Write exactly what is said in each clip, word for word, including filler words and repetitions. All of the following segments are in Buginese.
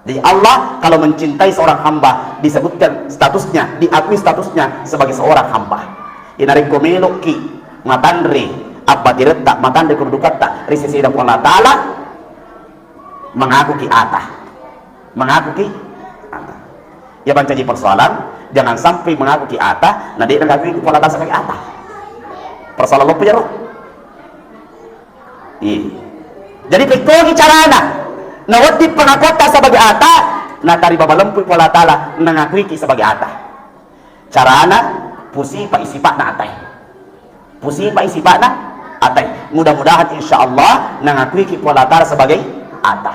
Jadi Allah kalau mencintai seorang hamba, disebutkan statusnya, diakui statusnya sebagai seorang hamba. Inarekko meloki matanre abbatiretta, matanre kedudukatta ri sesena Puang Allah Ta'ala, mengakuki ata. Mengakuki ata. Ya, mancaji persoalan, jangan sampai mengakuki ata, na de' nengakui Puang Allah Ta'ala sebagai ata. Persoalan loppo jaro. Iya. Jadi, pekkogi carana nawedding pengakuatta sebagai ata, natariba malempu Puang Allah Ta'ala, nangakuiki sebagai ata. Carana, pusipai sipa'na atae. Pusipai sipa'na atae. Mudah-mudahan, insya Allah, nangakuiki Puang Allah Ta'ala sebagai ata.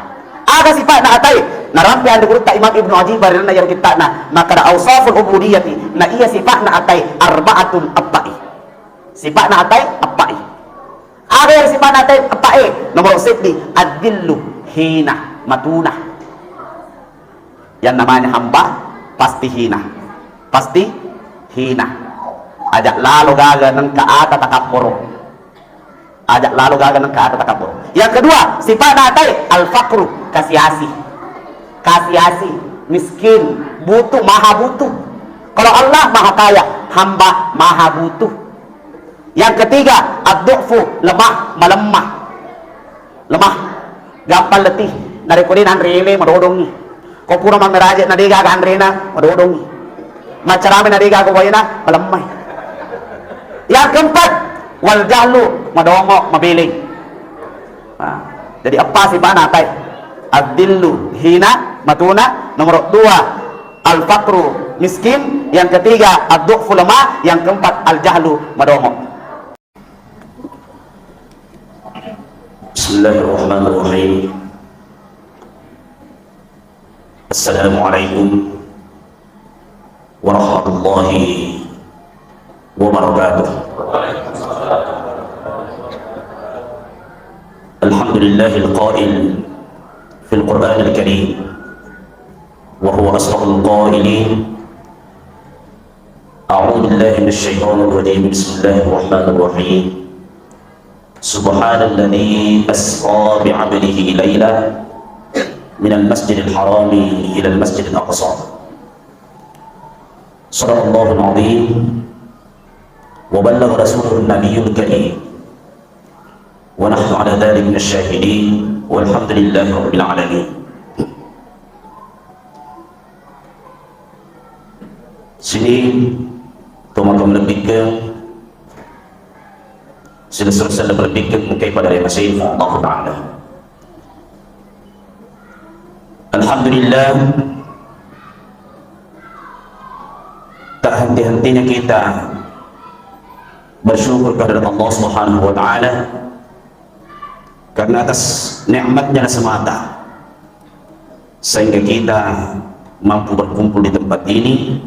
Aga sipa'na atae? Narampe anre gurutta Imam Ibnu Ajib barenna iyaro kitta'na, makkada Ausaful Ubudiyati, na iya sipa'na atae, arba'atun, eppa'i. Sipa'na atae eppa'i. Aga ero sipa'na atae eppae? Nomoro seddi, adzillu, hina, matuna. Yang namanya hamba pasti hina. Pasti hina. Aja' lalo gaga nengka ata takabboro. Aja' lalo gaga nengka ata takabboro. Yang kedua, sipa'na atae al-faqru, kasiasi. Kasiasi, miskin, butuh, maha butuh. Kalau Allah maha kaya, hamba maha butuh. Yang ketiga, ad-du'fu, lemah, melemah. Lemah, gampang letih. Narekko de' nanre ele, madodongi. Ko pura mammeraje' na de' gaga anrena, madodongi. Maccarame na de' gaga waena, malemmai. Yang keempat, wal jahlu, madongo, mabeleng. Nah, jadi eppa sipa'na atae? Adzillu, hina, matuna. Nomor dua, al-faqru, miskin. Yang ketiga, ad-du'fu, lemah. Yang keempat, al-jahlu, madongo. Bismillahirrahmanirrahim. Assalamualaikum warahmatullahi wabarakatuh. Alhamdulillahil qail fil Qur'anil Karim, wa huwa asdaqul qailin. A'udzu billahi minasy syaithanir rajim. Bismillahirrahmanirrahim. Subhanalladzi asra bi'abdihi lailan minal masjidil harami ilal masjidil aqsa. Shadaqallahul azim wa ballagha rasuluhun nabiyyul karim. Wa nahnu ala dzalika minasy syahidin walhamdulillahi rabbil alamin. Sining tomatoa malebbikkeng, silessureng selleng malebbikkeng, engkai pada riamasei Allah Ta'ala. Alhamdulillah, tak henti-hentinya kita bersyukur kehadirat Allah Subhanahu wa Ta'ala karena atas nikmatnya semata, sehingga kita mampu berkumpul di tempat ini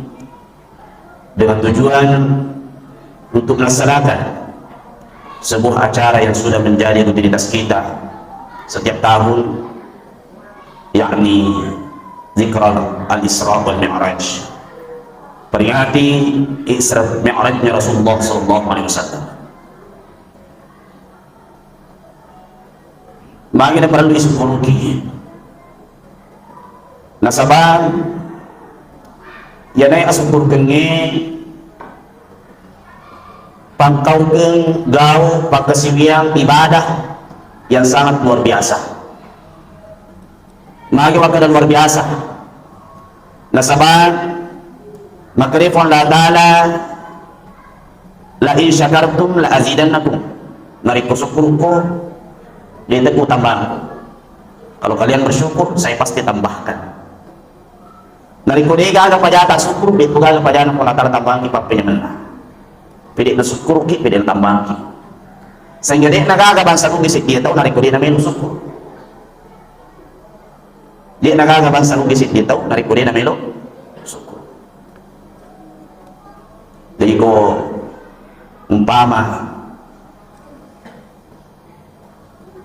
dengan tujuan untuk melaksanakan sebuah acara yang sudah menjadi rutinitas kita setiap tahun, yakni Zikral Al-Isra wal Mi'raj. Peringati Isra Mi'rajnya Rasulullah sallallahu alaihi wasallam. Magi naparellu isukkuruki? Nasaba iyanae asukkurukengnge pangkaukeng gau pakkasiwiang ibadah yang sangat luar biasa. Magi makkeda luar biasa? Nasaba makkeda Puang Allah Ta'ala, "La in syakartum la azidannakum." Narekko sukkurukko, de' teku tambahku. Kalau kalian bersyukur, saya pasti tambahkan. Narekko de' gaga pajata syukur, de' tu gaga pajana Puang Allah Ta'ala tambahki pappenyamenna. Pede' nasukkuruki, pede' natambahki. Sehingga de' nagaga bangsa Bugis seddie tau narekko de' namelo syukur. De' nagaga bangsa Bugis seddie tau narekko de' namelo syukur. Jadi ko umpama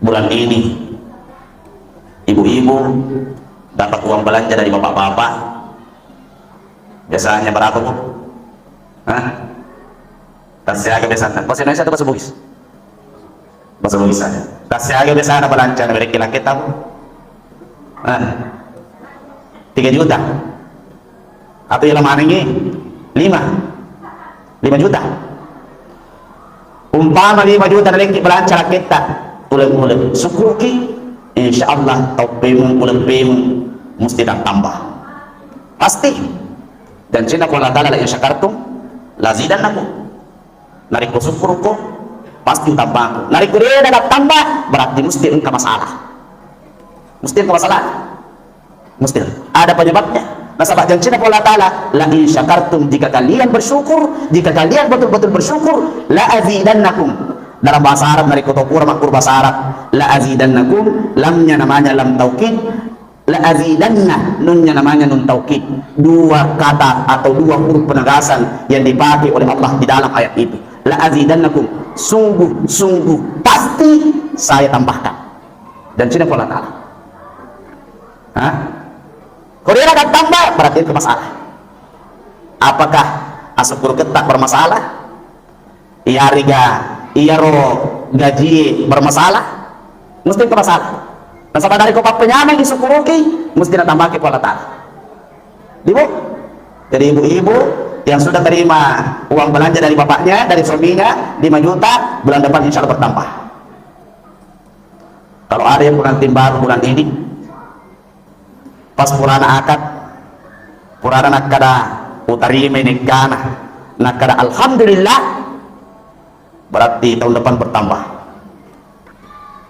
bulan ini ibu-ibu dapat uang belanja dari bapak-bapak, biasanya berapa, Bu? Hah? Tassiaga biasanya. Bahasa Indonesia atau bahasa Bugis? Bahasa Bugis saja. Tassiaga biasanya belanja dari laki-laki tahu? Hah? Tiga juta. Atau iya lamanengngi lima, lima juta. Umpama lima juta nalekki belanja rakketta, uleng-uleng. Sukkuruki, insya Allah, toppemu, uleppemu, musti tattamba. Pasti. Jancinna Puang Allah Ta'ala, "La in syakartum, la azidannakum." Narekko sukkuruko, pasti utambangko. Narekko de' natattamba, berarti musti engka masalah. Musti engka masalah. Musti ada penyebabnya. Nasaba jancinna Puang Allah Ta'ala, "La in syakartum," jika kalian bersyukur, jika kalian betul-betul bersyukur, "la azidannakum." Dalam bahasa Arab, narekko tau pura makkuro bahasa Arab, "La azidannakum," lamnya namanya lam taukid, "La azidanna," nunnya namanya nun taukid. Dua kata atau dua huruf penegasan yang dipakai oleh Allah di dalam ayat itu. "La azidannakum," sungguh-sungguh pasti saya tambahkan. Jancinna Puang Allah Ta'ala. Hah? Ko de' natattamba, berarti itu masalah. Apakah asukkuruketta bermasalah? Iyarega iyaro gajie bermasalah? Musti engka masalah. Nasaba narekko pappenyamengngi sukkuruki, musti natambaki Puang Allah Ta'ala. Ibu? Jadi ibu-ibu yang sudah terima uang belanja dari bapaknya, dari suaminya, lima juta, bulan depan insya Allah bertambah. Kalau ada yang pengantin baru bulan ini, pas purana akad, purana nakkada, "Utarimai nekkana," nakkada, "Alhamdulillah," berarti tahun depan bertambah.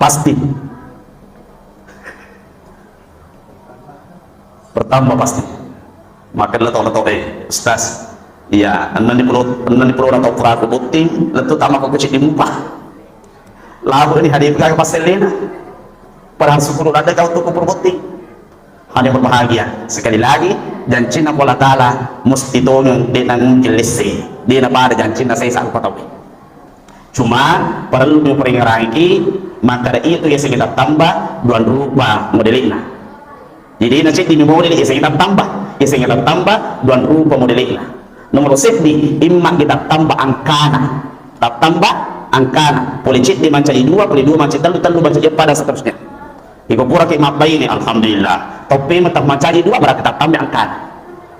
Pasti. Bertambah pasti. Maka leto-leto, eh, Ustaz. Iya, enneng pulo, enneng pulo orang tau pura aku botting, lettu tama ko kucing di mupa. Lalu ini hadir gaga pas selena. Padahal sepuluh ada kau tuku pura botting. Hanya berbahagia. Sekali lagi, jancinna Puang Allah Ta'ala musti tongeng, de' nangungkil lesse. De' na pada jancinna saya sanggup tahu. Cuma perlu diperingati, maka dari itu ya kita tambah dua rupa modelnya. Jadi na ceddi model ya kita tambah, ya kita tambah dua rupa modelnya. Nomor seddi, imma kita tambah angkana. Tattamba angkana. Pole ceddi mancaji dua, pole dua mancaji tellu, tellu mancaji eppa, dan seterusnya. Iko puraki mabbaine, alhamdulillah. Toppe mata mancaji dua, berarti tattambai angkana.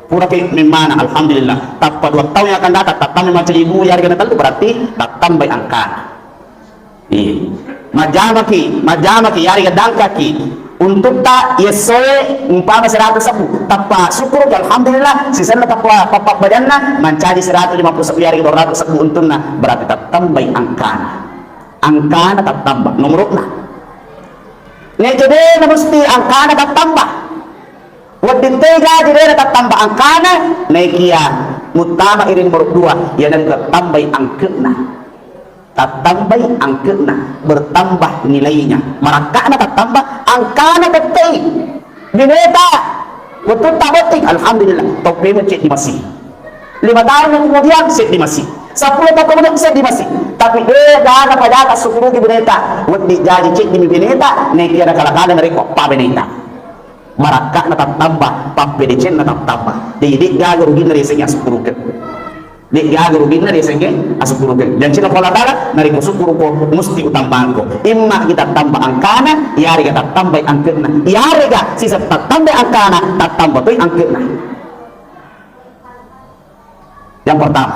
Puraki memmana, alhamdulillah. Tappa dua tahun yang akan datang, tattambai mancaji dua, yarega na tellu, berarti tattambai angkana. Iya. Majamaki, majamaki, yarega dangkaki. Untukta, yessoe, umpama seratus ribu. Tappa syukur, alhamdulillah. Sisenna tappa, pappa bajanna, mancaji seratus lima puluh ribu, yarega dua ratus ribu untunna. Berarti tattambai angkana. Angkana tattamba, nomorokna. Naekiya de' na musti angkana tattamba. Wedding tega aja de' na tattamba angkana, naekiya muttama iri nomoro dua, iyanaritu tattambai angke'na. Tattambai angke'na, bertambah nilainya. Marakka'na tattamba, angkana tettei. Bineta, wettutta botting, alhamdulillah, toppe mecce di masih. Lima tahun kemudian, seddi masih. Sepuluh tahun kemudian, seddi masih. Tapi de' gaga pajata sukkuruki bineta. Wedding jaji ceddi mi bineta, naekiya nakala-kala narekko pa bineta. Marakka'na tattamba, pappedecenna tattamba. Jadi de' gaga ruginna riasengnge asukkurukeng. De' gaga ruginna riasengnge asukkurukeng. Jancinna Puang Allah Ta'ala, narekko sukkuruko, musti utambangko. Imma kita tambah angkana, yarega tattambai angke'na. Yarega sisa tattambai angkana, tattamba toi angke'na. Yang pertama.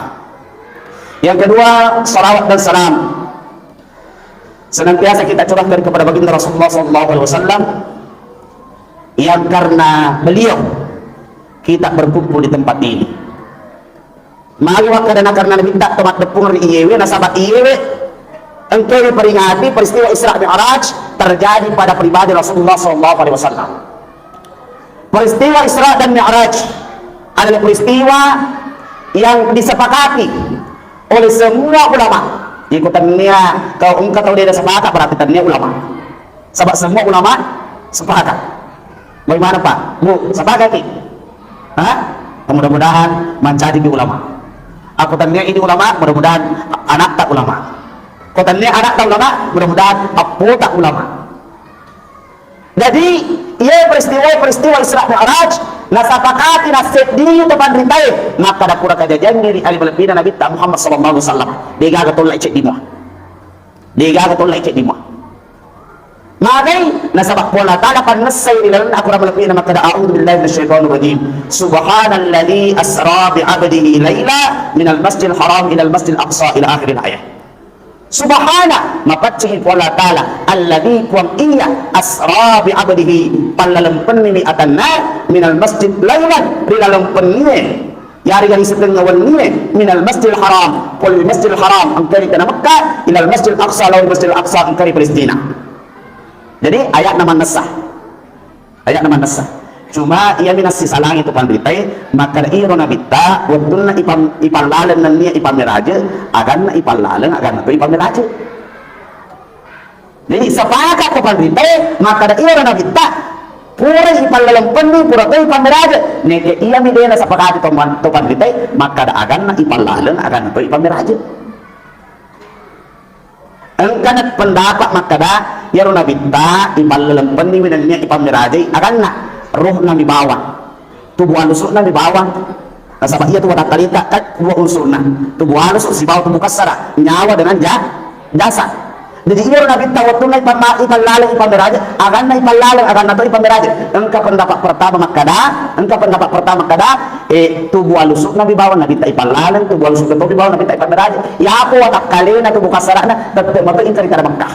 Yang kedua, salawat dan salam senantiasa kita curahkan kepada baginda Rasulullah sallallahu alaihi wasallam, yang karena beliau kita berkumpul di tempat ini. Magi makkeda na karena Nabitta to maddeppung ri iyewe, nasaba iyewe engkae diperingati peristiwa Isra Mi'raj terjadi pada pribadi Rasulullah sallallahu alaihi wasallam. Peristiwa Isra dan Mi'raj adalah peristiwa yang disepakati oleh semua ulama. Iko tennia, kalau engka tau de' sepakat, berarti tennia ulama. Sebab semua ulama sepakat. Bagaimana, Pak? Bu, sepakat ki? Hah? Mudah-mudahan mancaji ki ulama. Aku tennia ini ulama, mudah-mudahan anakta ulama. Ko tennia anakta ulama, mudah-mudahan appota ulama. Jadi, iye peristiwa-peristiwa Isra Mi'raj, nasapakati nasseddi to panritae, makkada pura kajajiangngi ri ale malebbina Nabitta Muhammad sallallahu alaihi wasallam. De' gaga tollai ceddi mua. De' gaga tollai ceddi mua. Magai, nasaba Puang Allah Ta'ala pannessai ri lalenna Al-Quran malebbi'na makkeda, "A'udzu billahi minasyaitonir rajim. Subhanalladzi asra bi 'abdihi laila minal masjidil haram ilal masjidil aqsa," ila akhiril ayah. Subhana, mapaccingi Puang Allah Ta'ala, alladzi, Puang iya, asra bi 'abdihi, pallalempenniwi atanna, minal masjid, lailan, ri laleng pennie, yarega ri sitengnga wennie, minal masjidil haram, pole ri Masjidil Haram, engka ri tana Mekka, ilal masjidil aqsa, lao ri Masjidil Aqsa, engka ri Palestina. Jadi, ayatna mannessa. Ayatna mannessa. Cuma iyami nassisalangi tu panritae, makkeda iyaro nabitta wettunna ipam-, ipallaleng nennia ipammeraje, aganna ipallaleng, aganna to ipammeraje. Jadi sepakat tu panritae, makkeda iyaro nabitta pura ipallaleng penni, pura to ipammeraje. Neke iyami de nasepakati to man-, to panritae, makkeda aganna ipallaleng, aganna to ipammeraje. Engkana pendapat makkeda, iyaro nabitta ipallaleng penniwi nennia ipammerajai aganna, rohna mi bawang, tubuh alusukna mi bawang. Nasaba iya tu watakkalita kan dua unsurna, tubuh alusuk sibawa tubuh kassara, nyawa dengan ja-, jasad. Jadi iyaro nabitta wettunna ipamma-, ipallaleng ipammeraja, aganna ipallaleng, aganna to ipammeraja. Engka pendapat pertama makkeda, engka pendapat pertama makkeda, eh, tubuh alusukna mi bawang nabitta ipallaleng, tubuh alusukna to mi bawang nabitta ipammeraja. Yapo watakkalena tubuh kassarana tette mato engka ri tana Mekka.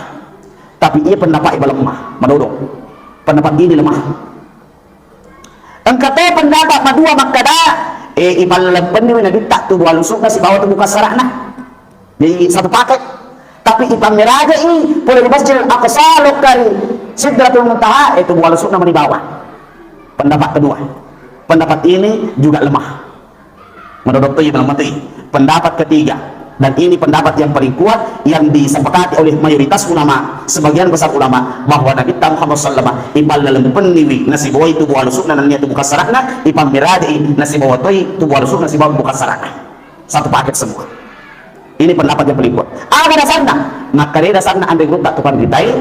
Tapi iya pendapat iba lemah, madodo. Pendapat ini lemah. Engka to pendapat madua makkeda, eh, ipallaleng penniwi nabitta tubuh alusukna sibawa tubuh kassarana. Jadi satu paket. Tapi ipammerajai pole ri Masjidil Aqsa lokka ri Sidratul Muntaha, eh, tubuh alusukna mani bawang. Pendapat kedua. Pendapat ini juga lemah. Menurut iya belum mati. Pendapat ketiga, dan ini pendapat yang paling kuat yang disepakati oleh mayoritas ulama, sebagian besar ulama, bahwa Nabi Muhammad sallallahu alaihi wasallam ipallaleng penniwi nasibawai tubuh alusukna nennia tubuh kassarana, ipammerajai nasibawa toi tubuh alusukna sibawa tubuh kassarana. Satu paket semua. Ini pendapat yang paling kuat. Aga dasarna? Makkeda dasarna anre gurutta tu panritae,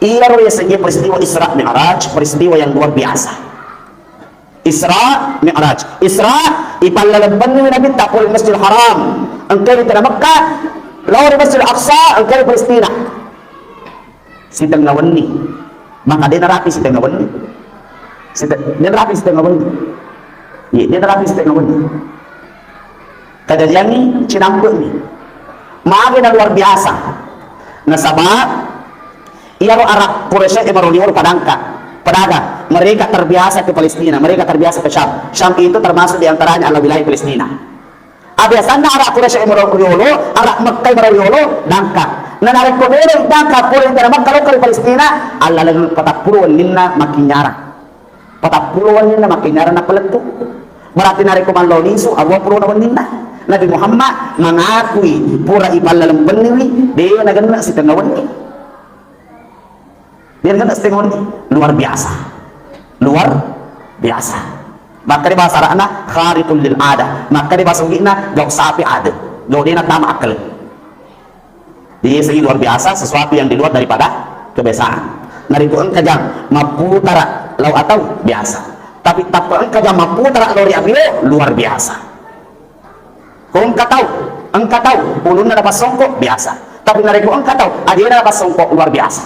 iyaro yasengnge peristiwa Isra Mi'raj, peristiwa yang luar biasa. Isra Mi'raj. Isra, ipallaleng penniwi Nabitta pole Masjidil Haram, engkai ri tana Mekka, lao ri Masjidil Aqsa, engkai ri Palestina. Sitengnga wenni. Maka de narapi sitengnga wenni. Site-, de narapi sitengnga wenni. Iya, de narapi sitengnga wenni. Kajadiangngi cinampe'ni. Magi na luar biasa. Nasaba iyaro Arab Quraisy e maroliolo padangka, pedagang. Mereka terbiasa ke Palestina, mereka terbiasa ke Syam. Syam itu termasuk di antaranya adalah wilayah Palestina. Abiasanna Arab Quraisy e maroliolo, Arab Mekka e maroliolo, dangka. Na narekko melo dangka pole tana Mekka lokka ri Palestina, allaleng patappulo wenninna makkinyarang. Patappulo wenninna makkinyarang nappa lettu. Berarti narekko mallo lisu, aruappulo wenninna. Nabi Muhammad mengakui pura ipallaleng penniwi, de nagenna sitengnga wenni. De nagenna sitengnga wenni. Luar biasa. Luar biasa. Makkeda bahasa Arabna khariqul lil adah. Makkeda bahasa Ugi'na gau sapi ada. Gau de natama akal. Jadi, segi luar biasa, sesuatu yang di luar daripada kebiasaan. Narekko engka jang mapputara lao atau biasa. Tapi tappa engka jang mapputara lao ri abbio, luar biasa. Ko engka tau, engka tau, ulunna napassongko, biasa. Tapi narekko engka tau, ajena napassongko, luar biasa.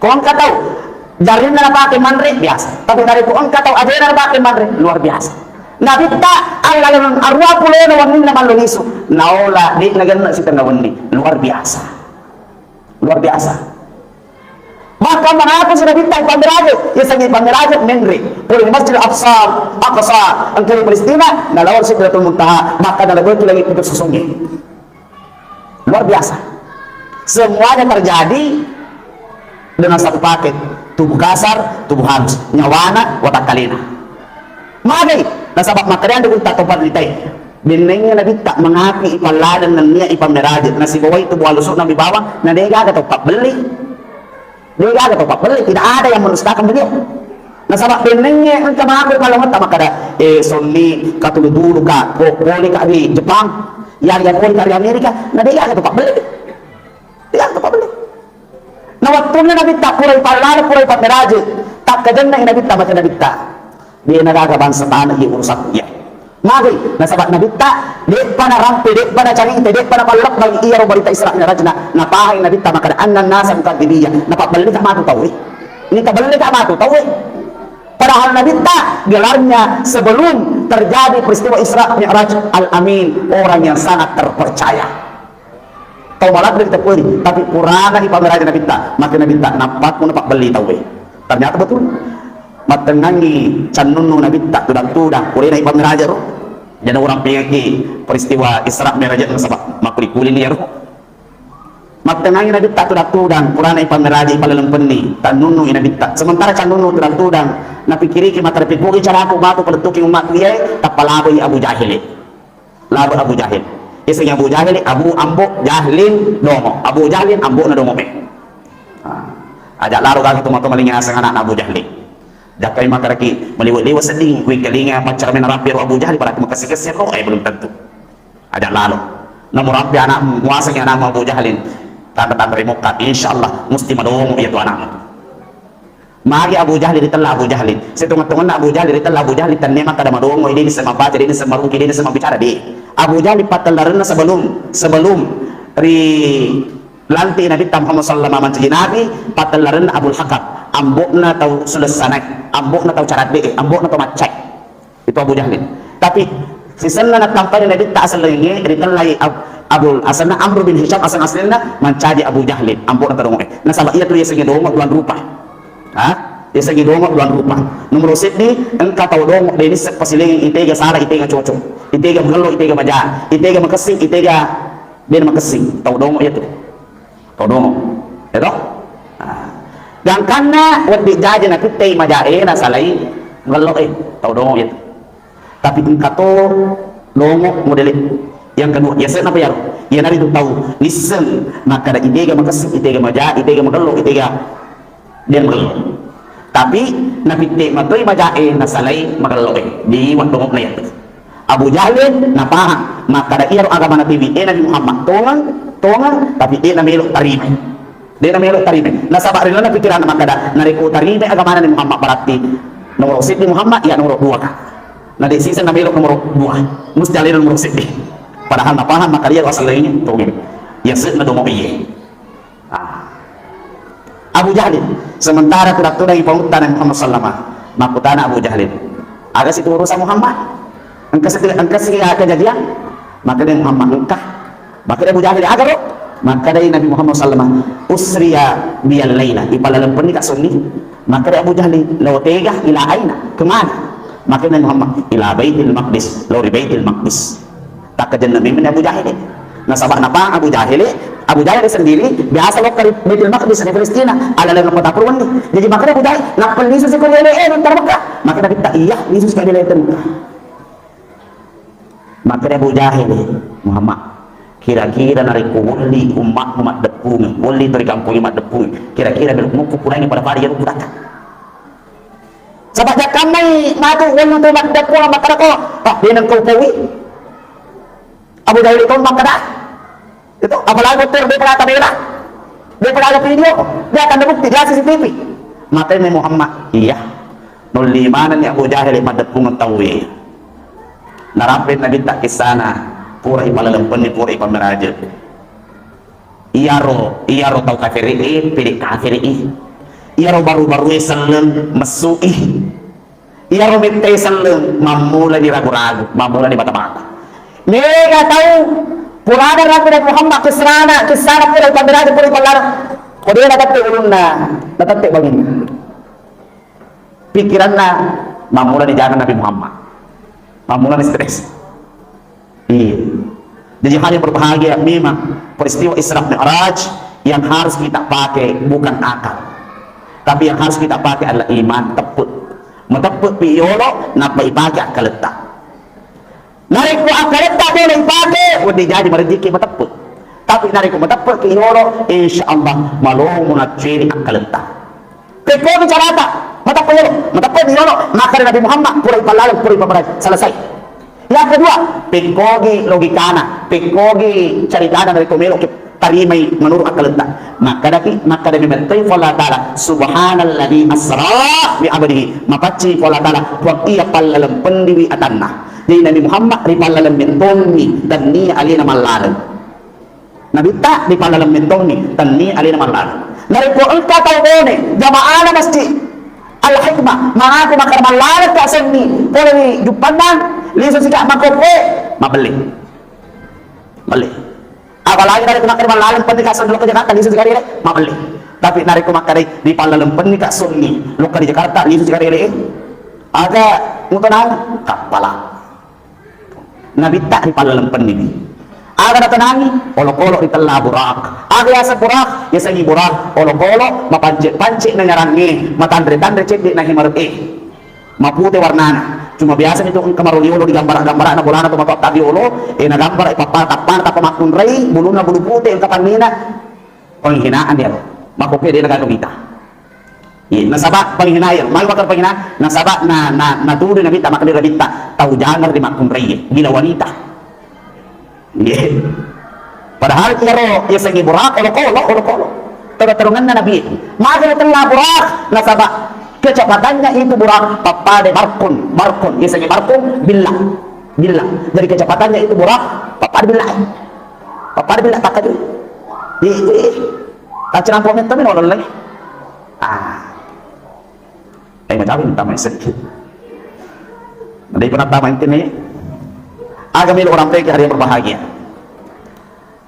Ko engka tau, jarinna napake manre, biasa. Tapi narekko engka tau, ajena napake manre, luar biasa. Nabitta allaleng aruappulo wenninna mallo lisu. Naola, de nagenna sitengnga wenni. Luar biasa. Luar biasa. Bahkan mengaku sudah Nabitta ipammeraje, yasengnge ipammeraje menre. Pole Masjid Aqsa, Aqsa, engka ri Palestina, nalao Sidratul Muntaha, bahkan nalebeki langit pitu susungnge. Luar biasa. Semuanya terjadi dengan satu paket. Tubuh kasar, tubuh halus. Nyawana, watakkalena. Magai, nasaba makkedae gurutta to panritae. Bennengnge Nabitta mengakui ipallaleng nennia ipammeraje, nasibawai tubuh alusukna mi bawang, na de gaga to pabbelli. De gaga to pabbelli, tidak ada yang mendustakan beliau. Nasaba bennengnge engka mako ri pallangetta makkeda, eh, sonni katulu-tulu ka, po-, pole ka ri Jepang, ya, ya pole ka ri Amerika, na de gaga to pabbelli. De gaga to pabbelli. Na wettunna Nabitta pura ipallaleng, pura ipammeraje, takkajennai Nabitta, maca Nabitta. De na gaga bangsa tana iya urusanku iya. Magai, nasaba Nabitta de'pa narampe, de'pa nacarita, de'pa napallebbangi iyaro barita Isra Mi'rajna, napahangi Nabitta makkeda, "Anna nasa mukadzibiyya," napabbellika matu tauwe. Nitabellika matu tauwe. Padahal Nabitta gelarnya sebelum terjadi peristiwa Isra Mi'raj Al-Amin, orang yang sangat terpercaya. Tau maladde teperi, tapi purana ipammeraja Nabitta, maka Nabitta nappakku napabbelli tauwe. Ternyata betul. Mattengngangi cannunnu Nabitta tudang-tudang, purana ipammeraja ro. Jadi orang pengaki peristiwa Isra Mi'raj nasaba makkuli-kuli ni ro. Mattengngangi Nabitta tudang-tudang, purana ipammeraja, ipalelempenni, tannunnu i Nabitta. Sementara cannunnu tudang-tudang, napikkiriki makkeda, "Pekkogi caraku matu palettuki ummatku iyae," tappa laboi Abu Jahil. Labe Abu Jahil. Isengngi Abu Jahil, Abu Ambo Jahlin Dongo. Abu Jahlin, Ambo na Dongo e. Ah. Aja lalo gaki toma-toma linga aseng anakna Abu Jahli. Jakkai makaraki meliwe-liwe sedding, kui kelinga paccara mena rapi ro Abu Jahli, pada makasih-kasih ro, eh, belum tentu. Aja lalo. Namu rapi anakmu, muasengi anakmu Abu Jahlin. Tanda-tanda rimokka, insya Allah, musti madongo iya tu anakmu. Magi Abu Jahli ritella Abu Jahli. Setengah-tengahna Abu Jahli ritella Abu Jahli, tannia makkada madongo, ini semabbaca, ini semaruki, ini semabbicara, di. Abu Jahli pattellarenna sebelum, sebelum ri lanti Nabitta Muhammad sallallahu alaihi wasallam mancaji nabi, pattellarenna Abul Hakam, ambokna tau sulessanai, ambokna tau caradde, ambokna tau maccai. Itu Abu Jahlin. Tapi sisenna nattampani Nabitta asellengnge, ritellai Ab-, Abul, asenna Amr bin Hisham aseng aslinna, mancaji Abu Jahlin, ambo'na tau dongo'e. Nasaba iya tu yasengnge dongo dua rupa. Ha? Yasengnge dongo dua rupa. Nomoro seddi, engka tau dongo de nisseng pasilengeng itega sala, itega cocok, itega magello, itega maja, itega makessing, itega de makessing. Tau dongo iya tu. Tau dongo. Ya toh? Nah. Gangkanna wedding jaji napittei majae nasalai ngelloe. Tau dongo itu. Tapi engka to dongo modele yang kedua. Ya, senapa yaro? Iyanaritu tau nisseng makkada itega makessing, itega maja, itega magello, itega de magello. Tapi napitte matoi majae nasalai magelloe. Di waddongokna yatu. Abu Jahlin napahang makkada iyaro agama Nabi, eh, Nabi Muhammad, tongeng, tongeng, tapi de namelo tarimai. De namelo tarimai. Nasaba ri lalenna pikiranna makkada, narekko tarimai agamana Nabi Muhammad, berarti nomor seddi Muhammad, ya nomor dua ka. Na de sisa namelo nomor dua. Musti alena nomor seddi. Padahal napahang makkada iyaro asalna ini tongeng. Ya sedna domo iye. Ah. Abu Jahlin, sementara tudang-tudang ipamutta Nabi Muhammad sallama, makkutana Abu Jahlin, "Aga situ urusan Muhammad? Engka siti, engka siti kejadian?" Makkeda Muhammad, "Engka." Makkeda Abu Jahlin, "Aga ro?" Makkeda Nabi Muhammad sallama, "Usriya biyal laila, ipalalempenni ka sunni." Makkeda Abu Jahlin, "Lao tega, ila aina? Kemana?" Makkeda Muhammad, "Ila Baitul Maqdis, lao ri Baitul Maqdis." Takkajenna memeng Abu Jahil. Nasaba napahang Abu Jahil, Abu Jahil sendiri biasa lokka ri Baitul Maqdis ri Palestina, ala-ala kota Purwanni. Jadi makkeda Abu Jahil, "Nappa lisu siko ri ele-ele tara Mekah?" Makkeda Nabitta, "Iya, lisu siko ri ele-ele tara Mekah." Makkeda Abu Jahil, "Muhammad, kira-kira narekko wolli ummatmu maddeppungeng, wolli to ri kampongnge maddeppungeng, kira-kira melo mukku purangi pada-pada iyaro budakka?" Saba' jakkammai matu wellu tu maddeppungeng makkadako, "Ah, de nengka upaui." Abu Jahil to makkada. Itu apalagi hotel, de pala tabela. De pala ada video, de akan ada bukti, de ada C C T V. Makkeda Muhammad, "Iya." Nolli manenni Abu Jahil maddeppungeng tauwe. Narapi Nabitta kissana, pura ipalalempenni, pura ipameraje. Iyaro, iyaro tau kafiri'i, pede' kafiri'i. Iyaro baru-barue selleng messu'i. Iyaro mettai selleng mammulani ragu-ragu, mammulani bata-bata. Mega tau purana ragu Nabi Muhammad kissana, kissana pura ipameraje, pura ipallara. Ko de natette ulunna, natette banginna. Pikiranna mammulani jangan Nabi Muhammad. Mammulani stres. Iya. Jadi hal yang berbahagia memang peristiwa Isra Mi'raj yang harus kita pakai bukan akal. Tapi yang harus kita pakai adalah iman, teppek. Mateppek pi yolo, nappa ipake akkaletta. Narekko akkaletta de naipake, wedding jaji marejeki mateppe. Tapi narekko mateppe ki yolo, insya Allah malomo nacceri akkaletta. Pekkogi carata, mateppe yolo, mateppe yolo, makkeda Nabi Muhammad, pura ipallaleng, pura ipameraji, selesai. Yang kedua, pekkogi logikana, pekkogi caritana narekko melo ki tarimai menurut akkaletta. Makkadaki, makkadami mettai Allah Ta'ala, "Subhanalladzi asra bi abdihi." Mapaccing Allah Ta'ala, Puang iya pallalempenniwi atanna. Jadi Nabi Muhammad ripallaleng mentonni, tennia alena mallaleng. Nabitta ripallaleng mentonni, tennia alena mallaleng. Narekko engka tau bone, jamaana masjid Al-Hikmah, mangaku makkeda mallaleng ka senni, pole ri juppanna, lisu sika makkokkoe, mabelle. Mabelle. Apalagi narekko makkeda mallaleng penni ka senni lokka Jakarta, lisu sika riele, mabelle. Tapi narekko makkeda ripallaleng penni ka senni lokka ri Jakarta, lisu sika riele, aga mutonang kappala. Nabitta ripallaleng penni. Aga natenangi? Olokolo ritella Buraq. Aga yaseng Buraq? Yasengngi Buraq olokolo mapance-pance nanyarangnge, matanre-tanre cedde nahimare'e. Mapute warnana. Cuma biasa itu engka maroliolo di gambara-gambarana bolana to matoatta riolo, e nagambara pappana tappana tappa makkunrai, bulunna bulu pute, engka pannina. Penghinaan iyaro. Makkokkoe de' nagaga mita. Iya, nasaba penghinaan iyaro. Magi makkeda penghinaan? Nasaba na, na, natudu Nabitta, makkeda Nabitta, tau jangeng ri makkunraie, gila wanita. Iya. Padahal iyaro yasengnge Buraq, olokolo, olokolo. Terus-terunganna Nabi. Magi natella Buraq, nasaba kecepatannya itu Buraq pappada barkun, barkun, yasengnge barkun, billa. Billa. Jadi kecepatannya itu Buraq pappada billa. Pappada billa takkaju. Ih, ih. Taccarampo metto mi nolollai. Ah. Eh, macam ini tamai sedikit. Ada pernah tamai intinya. Aga melo orang peki hari yang berbahagia.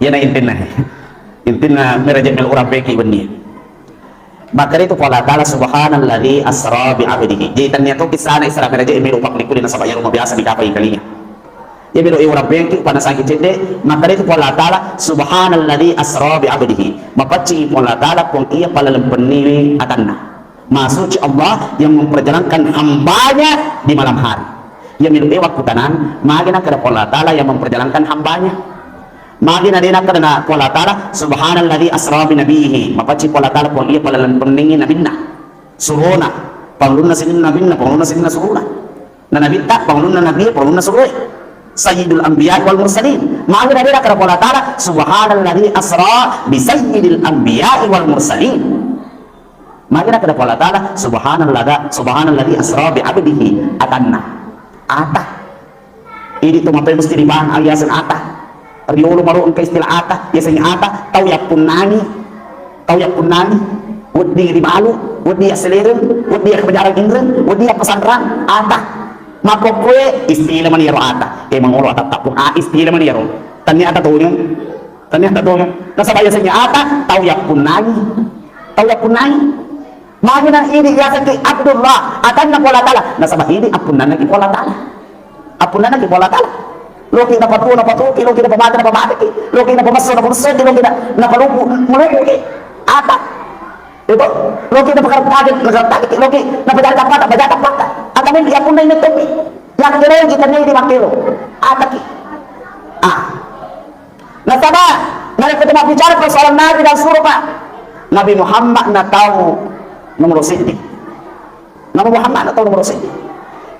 Iyana intinna. Intinna meraja melo orang peki wenni. Makkeda itu Puang Allah Ta'ala, "Subhanalladzi asra bi abdihi." Jadi, tennia to kisana Isra Mi'raj e melo pakkuli-kuli nasaba iyaro mabiasa dikapai kalinga. Iya melo e urang pengki, upanasaki cedde, makkeda itu Puang Allah Ta'ala, "Subhanalladzi asra bi abdihi." Mapaccingi Puang Allah Ta'ala, Puang iya pallaleng penniwi atanna. Maha Suci Allah yang memperjalankan hambanya di malam hari. Iya melo e wakkutanang, magi nakkeda Puang Allah Ta'ala yang memperjalankan hambanya. Magi na de' nakkeda na Puang Allah Ta'ala, "Subhanalladzi asra bi nabiyhi." Mapaccing Puang Allah Ta'ala, Puang iya pallaleng penningi nabinna. Surona, pangulunna sininna nabinna, pangulunna sininna surona. Na nabitta, pangulunna nabi, pangulunna suroe. Sayyidul anbiya wal mursalin. Magi na de' nakkeda Puang Allah Ta'ala, "Subhanalladzi asra bi sayyidil anbiya wal mursalin." Magi nakkeda Puang Allah Ta'ala, "Subhanalladza-, subhanalladzi asra bi abdihi," atanna. Ata. Idi to matoe mesti ripahang aga yaseng ata. Riolo maro engka istilah ata, yasengnge ata, tau yappunnangi, tau yappunnangi, wedding ribalu, wedding yasselereng, wedding yakkabajarang inreng, wedding yappasanrang, ata. Makkokkoe istilah mani iyaro ata. E, mangolo ata tappung, a, istilah mani iyaro. Tennia ata tongeng. Tennia ata tongeng. Nasaba yasengnge ata, tau yappunnangi. Tau yappunnangi. Magi na idi yasengki Abdullah, atanna Puang Allah Ta'ala. Nasaba idi appunnanna ki Puang Allah Ta'ala. Appunnanna ki Puang Allah Ta'ala. Loki napatuo, napatuoki, loki napamate, napamateki, loki napamesso, napamessoki, loki na-, napalumpu, malumpuki. Ata. Itu, loki napakertaki, nakertaki, loki napajari tappata, pajari tappata. Ata mempi appunnai mettopi. Yakkenai kita nei di makkelo. Ataki. Ah. Nasaba, narekko kita bicara persoalan Nabi dan surga, Nabi Muhammad na tau nomor seddi. Nabi Muhammad na tau nomor seddi.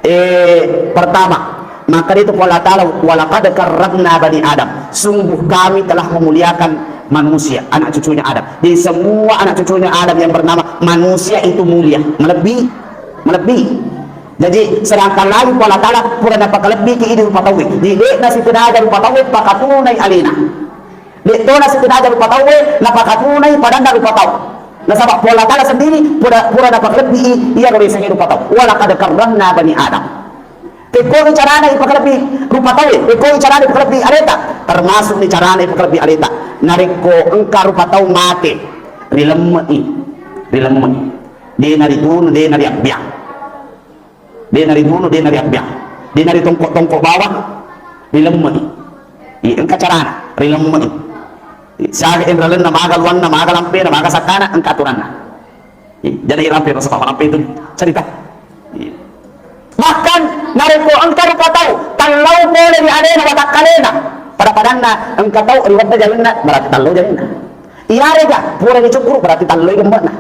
Eh, pertama, maka itu Puang Allah Ta'ala, "Walaqad karramna bani Adam." Sungguh kami telah memuliakan manusia, anak cucunya Adam. Jadi semua anak cucunya Adam yang bernama manusia itu mulia, melebihi, melebihi. Jaji, sedangkan lagi Puang Allah Ta'ala pura napakalebbiki idi rupa tauwe. Jadi, de'na sitenaja rupa tauwe pakatunai alena. De' tona sitenaja rupa tauwe napakatunai padanna rupa tau. Nasaba Puang Allah Ta'ala sendiri pura, pura napakalebbi i, iyaro riasengnge rupa tau. "Walaqad karramna bani Adam." Pekkogi carana ipakalebbi rupa tauwe, pekkogi carana ipakalebbi aleta. Termasuk ni carana ipakalebbi aleta. Narekko engka rupa tau mate, rilemme'i, rilemme'i. De' naritunu, de' nariabbiang. De' naritunu, de' nariabbiang. De' naritongko-tongko bawang, rilemme'i. I, engka carana, rilemme'i. I, siaga enralenna, maga luanna, maga lampena, maga sakkana, engka aturanna. I, jadi rampe rasa papa rampe itu cerita. I. Bahkan, narekko engka rupa tau, tallau pole ri alena, watakkalena. Pada-padanna, engka tau riwedda jalenna, berarti tallau jalenna. Iyarega pura dicukkuru berarti talloi gemme'na.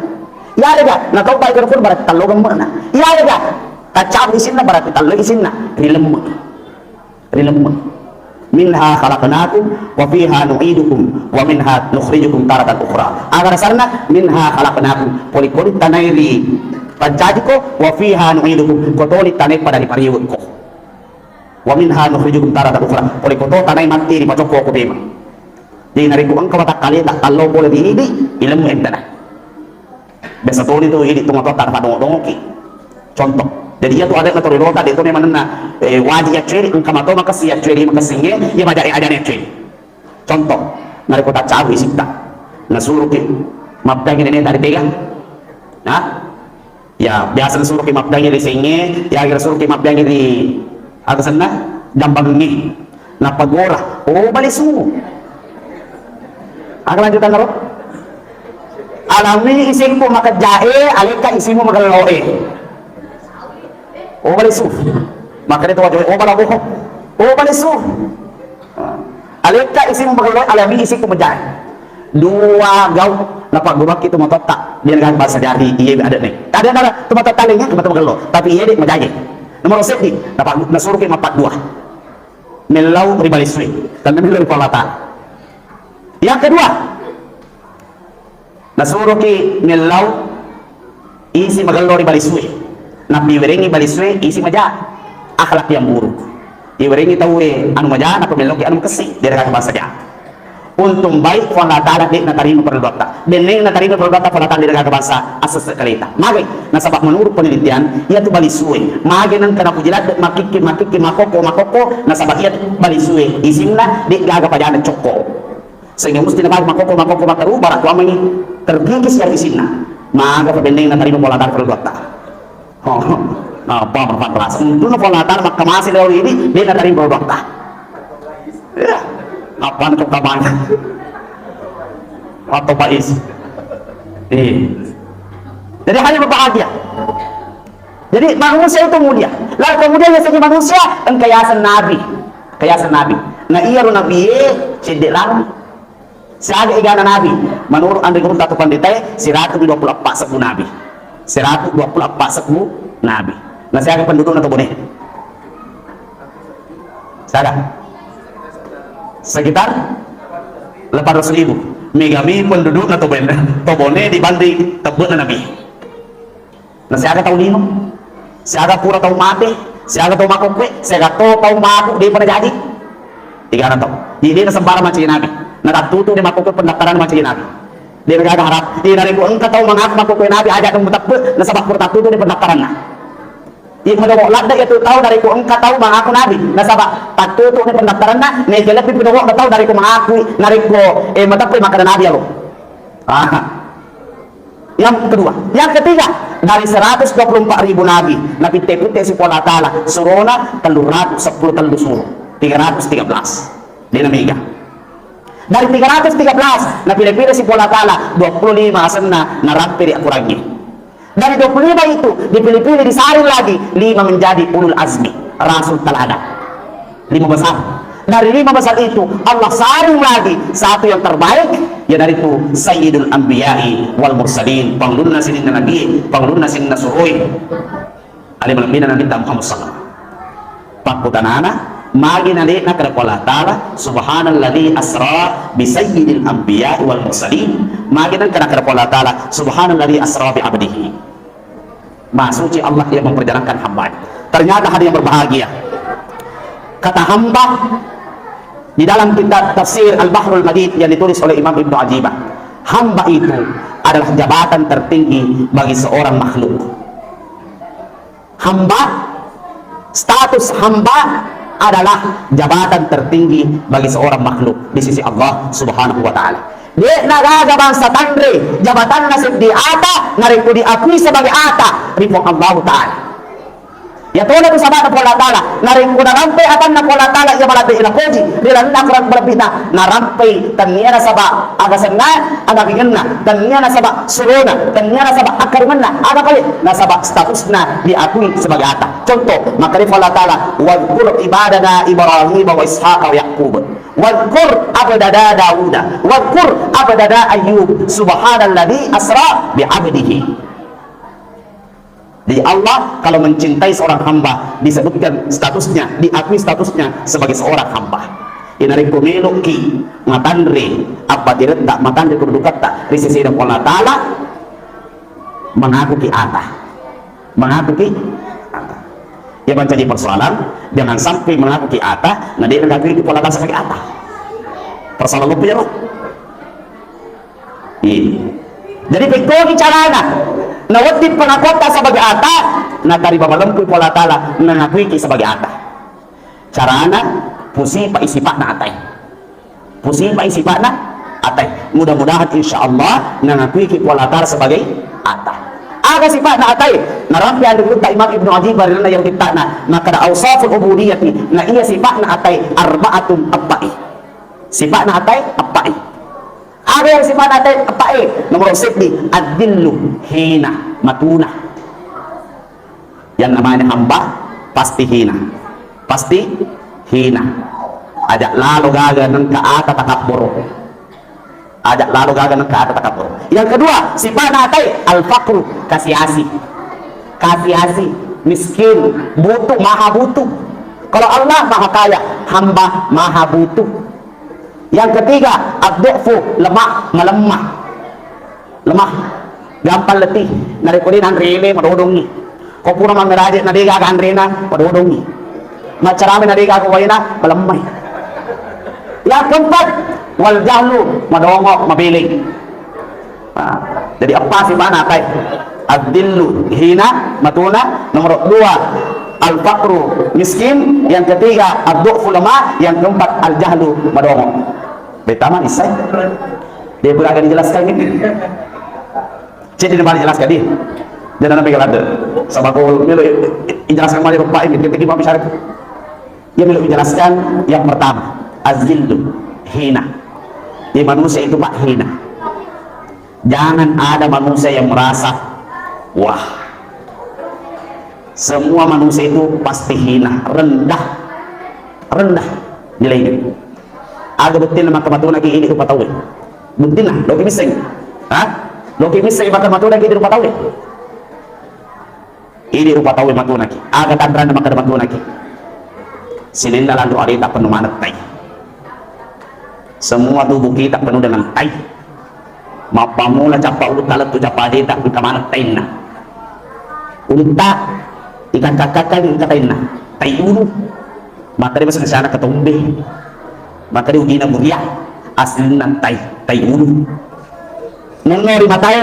Iyarega natobba i rukun berarti tallo gemme'na. Iyarega taccabu isinna berarti talloi isinna. Rilemme. Rilemme. "Minha khalaqnakum wa fiha nu'idukum wa minha nukhrijukum taratan ukhra." Aga dasarna, "Minha khalaqnakum." Poli-poli tanai ripancajiko, "wa fiha nu'idukum." Ko toni tanai pada ripariwekko. Wa minha nukhrijukum taratan ukhra. Pole ko to tanai matti ripacokko ko memang. Jadi narekko engka watakkaleta tallo pole ri idi, ilmu entana. Biasa toni tu idi tu matotta napadongo-dongoki. Contoh. Jadi iya tu adatna torilota de to memang nenna, eh, wajib yacceri, engka mato makessi yacceri, makessingnge, iya maja-, ajana yacceri. Contoh, narekko taccabu isitta, nasuruki mabbangi neneta ri tega. Nah, ya biasa nasuruki mabbangi ri sengnge, ya kira suruki mabbangi ri aga senna jambangnge. Nappa gora, oh balisu. Aga lanjutanna ro? Alami isikku makejjae, alekka isimu magelloe. Oh balisu. Makanya itu wajah, oh balaboho. Oh balisu. Alekka isimu magelloe, alami isikku makejjae. Dua gau, napagguruakki tu matotta. Dia negara bahasa jari, iya ada nih. Ada nara tu matotta lainnya, tu matotta magello. Tapi iya dek majaje. Nomor seddi, napa nasuruki mappaddua. Mellau ri balisui. Karena mellau ri Allah Ta'ala. Yang kedua, nasuroki mellau isi magello ri balisue. Nappi werengi balisue isi maja, akhlak yang buruk. Iwerengi tauwe anu maja, nappa melloki anu makessi, de gaga bangsa ja. Untung baik Puang Allah Ta'ala de natarima perbuatta. Denne natarima perbuatta Puang Allah Ta'ala de gaga bangsa asese kaleta. Magai, nasaba menurut penelitian, iya tu balisue. Mage nengka napuji ladde makikki, makikki, makoko, makoko, nasaba iya tu balisue isinna de gaga pajana cokko. Sehingga musti nabali makkokko, makkokko, makkaru, bara kuammengi terkikis yang isinna. Maga pabenneng natarima Puang Allah Ta'ala perbuatta. Oh, apa berempat belas? Untungna Puang Allah Ta'ala makkamasi lewat ini, de natarima perbuatta. Ya, apa nak coba mana? Atau Faiz? Iya. Jadi hanya berbahagia. Jadi manusia itu mulia. Lalu kemudian yang segi manusia, engka yaseng nabi. Engka yaseng nabi. Nah, iya ro nabi e, cedde lama. Siaga egana nabi. Menurut Andri Gurun Tatu Pandita, seratus dua puluh empat sebbu nabi. Seratus dua puluh empat sebbu nabi. Nah, siaga pendudukna tu Bone? Siaga? Sekitar delapan ratus ribu. Megami pendudukna tu Bone, tu Bone dibanding tebbe'na nabi. Na siaga tau lino, siaga pura tau mate, siaga tau makokkue, siaga to tau maku depa najaji. Tigana tau. Jadi de nasembarang mancaji nabi. Natattutu de makokkue pendaftaran mancaji nabi. De nagaga harap. Jadi narekko engka tau mangaku makokkue nabi, aja dong muteppe, nasaba pura tattutu de pendaftaranna. Iya madongo ladde iya tu tau narekko engka tau mangaku nabi, nasaba tattutu de pendaftaranna, neke lebbi pidongo tau narekko mangakui, narekko eh mateppe makkeda nabi alo. Ah. Yang kedua, yang ketiga, dari seratus dua puluh empat ribu nabi, napitte-pitte si Puang Allah Ta'ala, surona tellu ratus seppulo tellu suro, tiga ratus tiga belas. De namega. Dari tiga ratus tiga belas, napile-pile si Puang Allah Ta'ala, dua puluh lima asenna narampe ri akurangi. Dari dua puluh lima itu, dipilih-pilih, disaring lagi, lima menjadi ulul azmi, rasul teladan. Lima besar. Dari lima besar itu, Allah saring lagi satu yang terbaik, yaitu Sayyidul Anbiya'i wal Mursalin, panglunna sininna nabi, panglunna sininna suroi. Ale malebbina Nabi Muhammad sallallahu alaihi wasallam. Pakkutanana, magi nade'na kada Allah Ta'ala, subhanalladzi asra bi sayyidil anbiya'i wal mursalin, magi nengka kada Allah Ta'ala, subhanalladzi asra bi abdihi. Maha Suci Allah yang memperjalankan hambanya. Ternyata hadirin yang berbahagia, kata hamba di dalam kitab tafsir Al-Bahrul Madid yang ditulis oleh Imam Ibnu Ajibah, hamba itu adalah jabatan tertinggi bagi seorang makhluk. Hamba, status hamba adalah jabatan tertinggi bagi seorang makhluk di sisi Allah Subhanahu wa Ta'ala. De'na gaga bangsa tanre jabatanna seddi ata narekko diakui sebagai ata ri Puang Allahu Ta'ala. Yatona tu sabana Puang Allah Ta'ala, narekko narampe atanna Puang Allah Ta'ala iya malabbe napoji ri lalenna Al-Quran malebbina, narampe tannia nasaba aga senna, aga gingenna, tannia nasaba surona, tannia nasaba akkarungenna, aga pale nasaba statusna diakui sebagai ata. Contoh, makkeda Puang Allah Ta'ala, "Wadhkur ibadana Ibrahim wa Ishaq wa Yaqub. Wadhkur abdana Dauda. Wadhkur abdana Ayyub. Subhanalladzi asra bi abdihi." Jadi Allah kalau mencintai seorang hamba, disebutkan statusnya, diakui statusnya sebagai seorang hamba. Inarekko meloki matanre abbatiretta, matanre kedudukatta ri sesena Puang Allah Ta'ala, mengakuki ata. Mengakuki ata. Iya mancaji persoalan, jangan sampai mengaku ki ata, na de' nengakui ki Puang Allah Ta'ala sebagai ata. Persoalan loppo ya, Pak? Iya. Jadi, pekkogi carana. Na wedding pengakuatta sebagai ata, na tariba malempu Puang Allah Ta'ala, nengakui ki sebagai ata. Carana, pusipa i sipa'na atai. Pusipai sipa'na atai. Mudah-mudahan, insya Allah, nangakui ki Puang Allah Ta'ala sebagai ata. Aga sipa'na atai? Narampe anre gurutta Imam Ibnu Ajib ri lalenna iyaro kitta'na, makkeda, "Ausaful ubudiyati," na iya sipa'na atai, "arba'atun," eppa'i. Sipa'na atai eppa'i. Aga iya sipa'na atai eppa'i? Nomoro seddi, adzillu, hina, matuna. Yang namanya hamba pasti hina. Pasti hina. Aja' lalo gaga nengka ata takabboro. Aja' lalo gaga nengka ata takabboro. Yang kedua, sipa'na atai, al-faqru, kasi-asi. Kasi-asi, miskin, butuh, maha butuh. Kalau Allah maha kaya, hamba maha butuh. Yang ketiga, ad-du'fu, lemah, melemah. Lemah. Gampang letih. Narekko de' nanre ele, madodongngi. Ko pura mammeraje' na de' gaga anrena, madodongngi. Maccarame na de' gaga waena, malemmai. Yang keempat, wal jahlu, madongo, mabeleng. Nah, jadi eppa sipa'na atai? Adzillu, hina, matuna. Nomor dua, al-faqru, miskin. Yang ketiga, ad-du'fu, lemah. Yang keempat, al-jahlu, madongo. Betama isai. Dia pura akan dijelaskan ini. Jadi, dia jelaskan dia. Jangan sampai kelada. Sama kau melo, i-, i-, jelaskan mali rupa ini, ketika mau bicara. Dia melo jelaskan yang pertama, azillu, hina. Jadi, manusia itu, Pak, hina. Jangan ada manusia yang merasa, wah, semua manusia itu pasti hina, rendah, rendah nilainya. Aga buttinna maka matunaki idi rupa tauwe? Buttinna, loki misseng. Ha? Loki misseng maka matunaki idi rupa tauwe? Idi rupa tauwe matunaki. Aga tanranna makkeda matunaki? Sininna lanro aleta pennu maneng tai. Semua tubuh kita penuh dengan tai. Mappamula cappa ulutta lettu cappa aleta engka maneng tainna. Ulutta ikakka-kakka engka tainna. Tai ulu. Makkeda basa sana ketombe. Makkeda ujina buria. Aslinna tai, tai ulu. Nonno ri matae.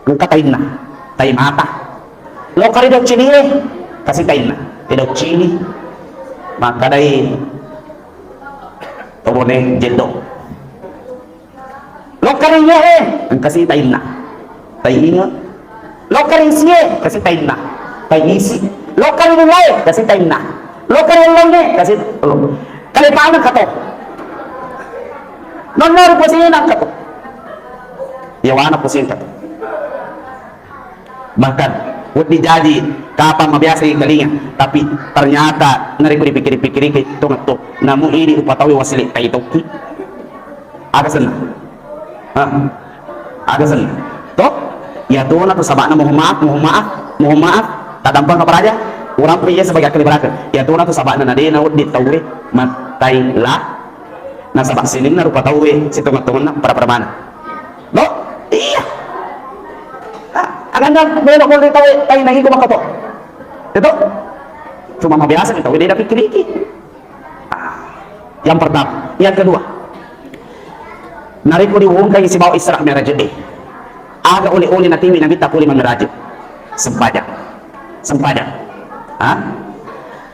Engka tainna, tai mata. Lokka ri doccini e, kasi tainna. Ri doccini. Makkedai tobone jeddo. Lokka ri inge e, engkasi tainna. Tai inge. Lokka ri isi e, kasi tainna. Tai isi. Lokka ri lulae, kasi tainna. Lokka ri ellongnge, kasi ellong. Kalepanna kato. Nonno ri posina kato. Yawana posina kato. Bahkan, wedding jaji kapang mabiasa ikalinga, tapi ternyata narekko dipikir-pikiriki, tongetto, namu idi rupa tauwe wasile taitokki. Aga senna? Ha? Aga senna? To? Iya tona tu saba'na, mohon maaf, mohon maaf, mohon maaf, tadampeng apa raja? Urang pe iya sebagai akli berakal. Iya tona tu saba'na na de' nawedding tauwe mattai la. Nasaba sininna rupa tauwe sitonget-tongenna pada-pada maneng. No? Iya. Ah, aganda melo pole tauwe, tai na iko makkoto. Itu. Cuma mabiasa ni tauwe de' napikkiriki. Ah, yang pertama. Yang kedua, narekko diumumkan sibawa Isra Mi'raj e, aga oleh-oleh natiwi Nabitta pole mammiraje? Sempajang. Sempajang. Ha?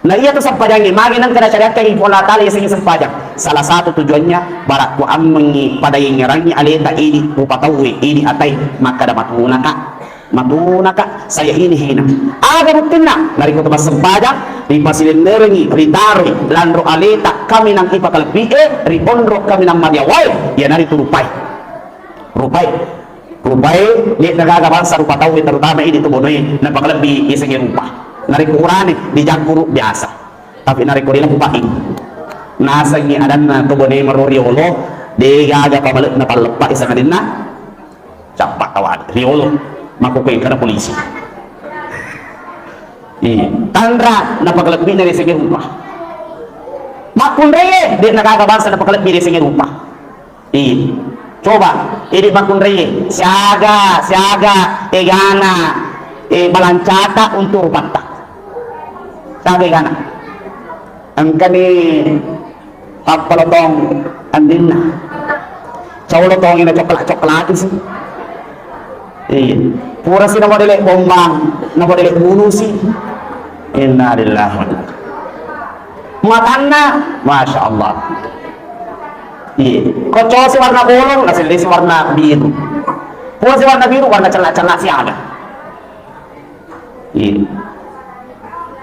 Na iya tu sempajangnge, magi nengka nasyariatkan Puang Allah Ta'ala yasengnge sempajang? Salah satu tujuannya, barakku ammengngi pada yengngerangngi aleta idi rupa tauwe, idi atai, makkada matunaka. Matunaka, saya ini hina. Aga buktinna? Narekko to massempajang, ripasilennerengngi, ritaroi lanro aleta kaminang ipakalebbi e, ri onro kaminang mariawae, iyanaritu rupae. Rupae. Rupae, de'na gaga bangsa rupa tauwe, terutama idi tu bonoe, napakalebbi isengnge rupa. Narekko urane, dijagguru biasa. Tapi narekko dileppai, nasengngi adanna tu bonoe maro riolo, de' gaga pamale'na palleppai sangadinna cappa tawade riolo, makkukue engkana polisi. Iya, tanra napakalebbi'na ri segi rupa. Makkunraie, de'na gaga bangsa napakalebbi ri segi rupa. Iya. Coba, idi makkunraie, siaga, siaga egana, e, balancata untuk rupatta. Tagai kana. Engkani pappalotong andinna. Colo tongi na coklat-coklati si. Iya. Pura si na modele bombang, na modele bulu si. Innalillahi wa inna ilaihi. Matanna, masya Allah. Iya. Koco si warna bolong, na selle si warna biru. Pura si warna biru, warna cella-cella si ada. Iya.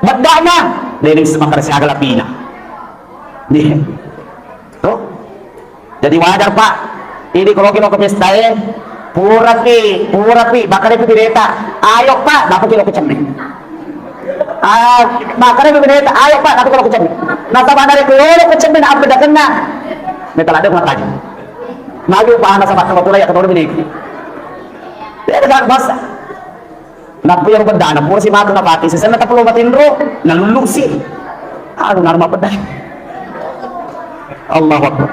Beddana, deni semakar si aga lapina. Iya. Tuh. Jadi wajar, Pak. Ini kalau kita ke pesta, eh, purapi, purapi, bakal itu direta. Ayo, Pak, dapat kilo kecembe. Ah, makanya itu direta. Ayo, Pak, dapat kilo kecembe. Nah, sama dari kilo kecembe, apa dah kena? Ini telah ada matanya. Maju, Pak, anak sama kebetulan ya, ketemu ini. Dia dekat bas. Nappa iyaro beddana pura si matu napake, sisenna tappa lo matinro, nalullusi. Aduh, narma pedda. Allahu Akbar.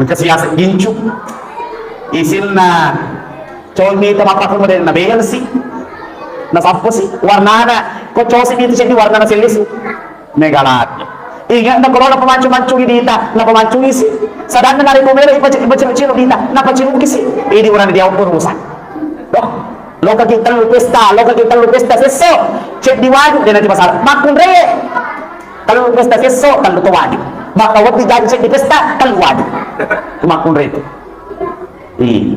Engka siaseng gincu. Isinna col mita mappakko mode nabelsi. Nasapposi. Warnana, ko cosi mita seddi warnana sellisi. Mega lati. Ingat na kolola pemancung-mancungi dita, na pemancungi si. Sadanna narekko melo ipace-, ipacilu-cilu dita, na paciluki si. Idi urane dia urusan. Doh, lokaki tellu pesta, lokaki tellu pesta sesso. Ceddi waju, de nati masalah. Makkunreye. Tellu pesta sesso, tellu to waju. Maka wedding jaji ceddi pesta, tellu waju. Makkunre itu. Ih.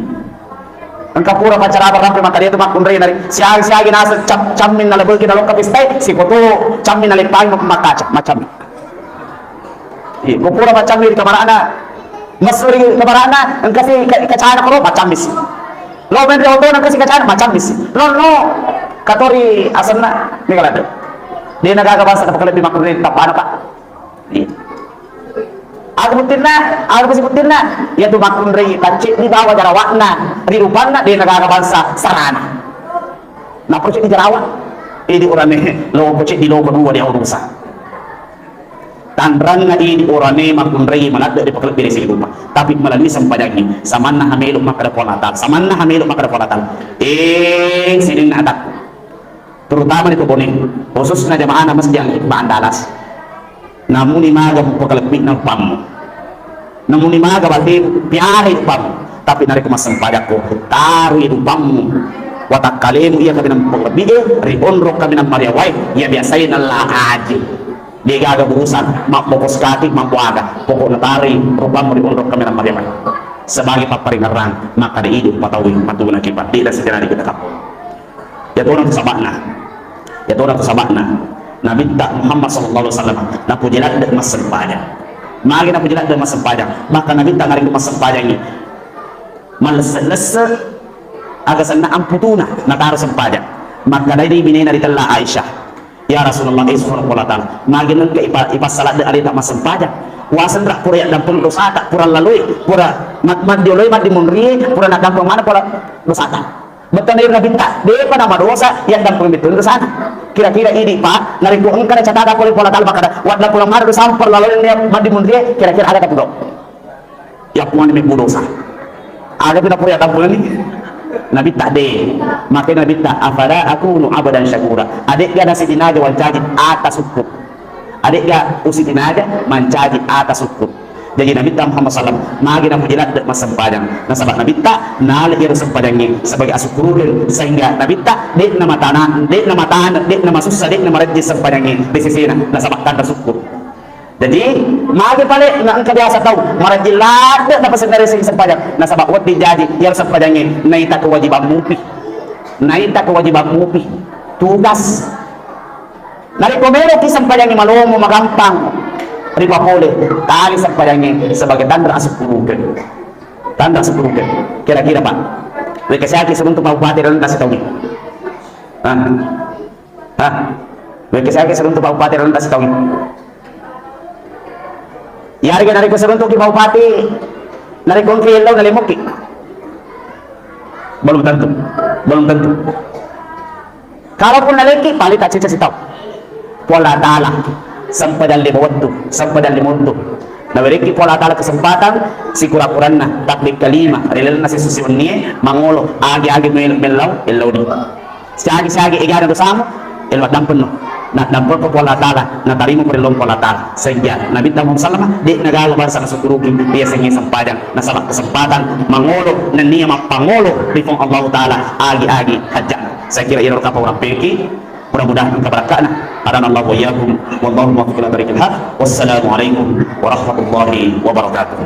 Engka pura pacaraba rampe makkeda tu makkunrai nari. Siagi-siagi naseng cam-, cammi nalebeki nalokka pestai, sikoto cammi naleppangi makkaca, macammi. Ih, ko pura macammi ri kamarana, messu ri kamarana, engka si ka-, kacana koro, macammi si. Lo menre otona engka si kacana, macammi si. Lo, lo, katori asenna, ni kalada. De nagaga bangsa tapakalebi makkunrai, tapana, Pak. Iya. Aga buttinna, aga pasi buttinna, iyatu makkunrai pacceddi bawa jarawakna, ri rupanna de nagaga bangsa sarana. Nappa ceddi jarawa, idi urane loko ceddi loko dua dia urusa. Tanranna idi urane makkunrai maladde di pakalebbi risi rupa. Tapi melalui sempajangi, samanna hamelu makkada Puang Allah Taala, samanna hamelu makkada Puang Allah Taala. Eh, sininna atakku. Terutama di Tobone, khususna jamaahna Masjid Al-Hikmah Andalas. Namuni maga mupakalebbi'na upammu. Namuni maga bate piara upammu. Tapi narekko massempajakko, taroi upammu. Watakkalemu iya kaminang mupakalebbi'e, ri onrong kaminang mariawae, iya biasae nalla aji. Degaga urusan, mabbokos kaki, mabbuaga. Pokokna taroi upammu ri onrong kaminang mariawae. Sebagai papparingerrang, maka diidu pataui, matuna kipa. Tidak sejarah kita kapung. Yatona tu saba'na. Yatona tu saba'na. Nabitta Muhammad sallallahu alaihi wasallam napuji ladde massempajang. Magi napuji ladde massempajang? Maka Nabitta narekko massempajangi, mallesse-lesse aga senna amputuna nataro sempajang. Makkedai binena ritella Aisyah, "Ya Rasulullah, eh, Rasulullah Ta'ala, magi nengka ipa-, ipassaladde aleta massempajang? Wasenra pura yaddampeng dosata, pura laloi, pura ma-, maddioloi, maddimunri, pura naddampeng mana pura dosata." Bettuanna iro Nabitta, depa namadosa yaddampeng bettuanna dosana. Kira-kira idi, Pak, narekko engka nacatata pole Puang Allah Taala makkada, waddampeng mana dosa, pura laloi, maddimunri, kira-kira aga tapegau? Yappuang mebbu dosa. Aga pi napura yaddampengenni? Nabitta de. Maka Nabitta, "Afala akunu abdan syakura?" Adega nasidinaja wancaji ata syukur. Adega usidinaja mancaji ata syukur. Jadi Nabitta Muhammad sallam magi napuji ladde massempajang. Nasaba Nabitta nale iyaro sempajangnge sebagai asukkurukeng, sehingga Nabitta de'na matana, de'na matana, de'na masussa, de'na marejjing sempajangnge ri sesena, nasaba tanra syukur. Jadi, magi pale na engka biasa tau marejjing ladde napasenna ri sesena sempajang, nasaba wedding jaji iyaro sempajangnge naita kewajiban mupi. Naita kewajiban mupi. Tugas. Narekko meloki sempajangnge malomo, magampang ripapole, tali sempajangnge sebagai tanra asukkurukeng. Tanra asukkurukeng. Kira-kira, Pak, wekasiaki seruntu Pak Bupati ri laleng tasi taungnge? Hah? Hah? Wekasiaki seruntu Pak Bupati ri laleng tasi taungnge? Iyarega narekko seruntuki Pak Bupati, narekko engka yellau nalemokki? Belum tentu. Belum tentu. Kalaupun naleki, paling tacece sitau. Puang Allah Ta'ala, sempajang lima wettu, sempajang lima wettu. Nawerekki Puang Allah Ta'ala kesempatan, sikura-kuranna, tabbekka lima, ri lalenna sessu siwennie, mangolo, agi-agi melo mellau, ellauni. Siagi-siagi egana dosamu, elo addampenno. Na, nampekko Puang Allah Ta'ala, natarima ko ri lompo Allah Ta'ala. Sehingga Nabitta Muhammad sallama, de' nagaga bangsa nasukkuruki, riasengnge sempajang. Nasaba kesempatan mangolo, nennia mappangolo ri Puang Allah Ta'ala, agi-agi hajjana. Saya kira iro kapau rampeki, mudah-mudahan engka barakka'na. Hadana Allah wa iyyakum, wallahu muwaffiq ila tariqil haq. Wassalamualaikum warahmatullahi wabarakatuh.